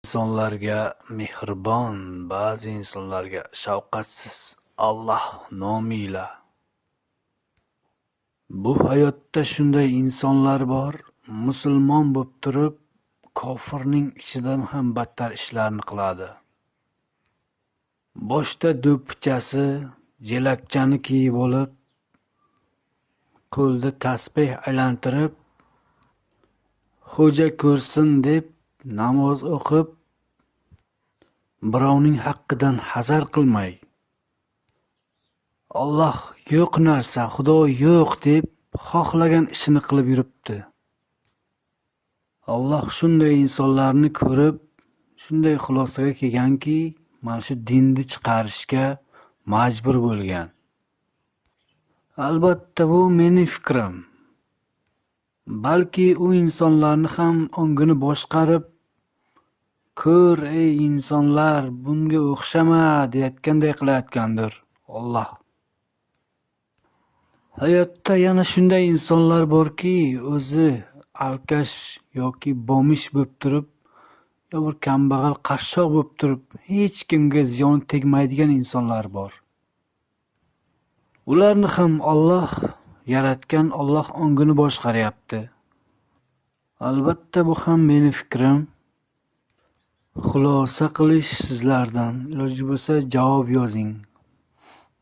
Insonlarga mehribon, ba'zi insonlarga shafqatsiz Alloh nomila. Bu hayotda shunday insonlar bor, musulmon bo'p turib, kofirning ishidan ham battar ishlarni qiladi. Boshda do'ppichasi, jelakchani kiyib olib, qo'lda tasbeh aylantirib, xo'ja ko'rsin deb namoz o'qib, birovning haqqidan hazar qilmay, Alloh yo'q narsa, Xudo yo'q deb xohlagan ishini qilib yuribdi. Alloh shunday insonlarni ko'rib, shunday xulosaga kelganki, mana shu dinni chiqarishga majbur bo'lgan. Albatta bu meni fikrim. Balki u insonlarni ham ongini boshqarib, ko'r ey insonlar, bunga o'xshama deyotganday qilayotgandir Alloh. Hayotda yana shunday insonlar borki, o'zi alkash yoki bomish bo'lib turib, yo bir kambag'al qashshoq bo'lib turib, hech kimga ziyon tegmaydigan insonlar bor. Ularni ham Alloh yaratgan, Alloh ongini boshqaryapti. Albatta bu ham meni fikrim. Xulosa qilish sizlardan. Iloji bo'lsa javob yozing.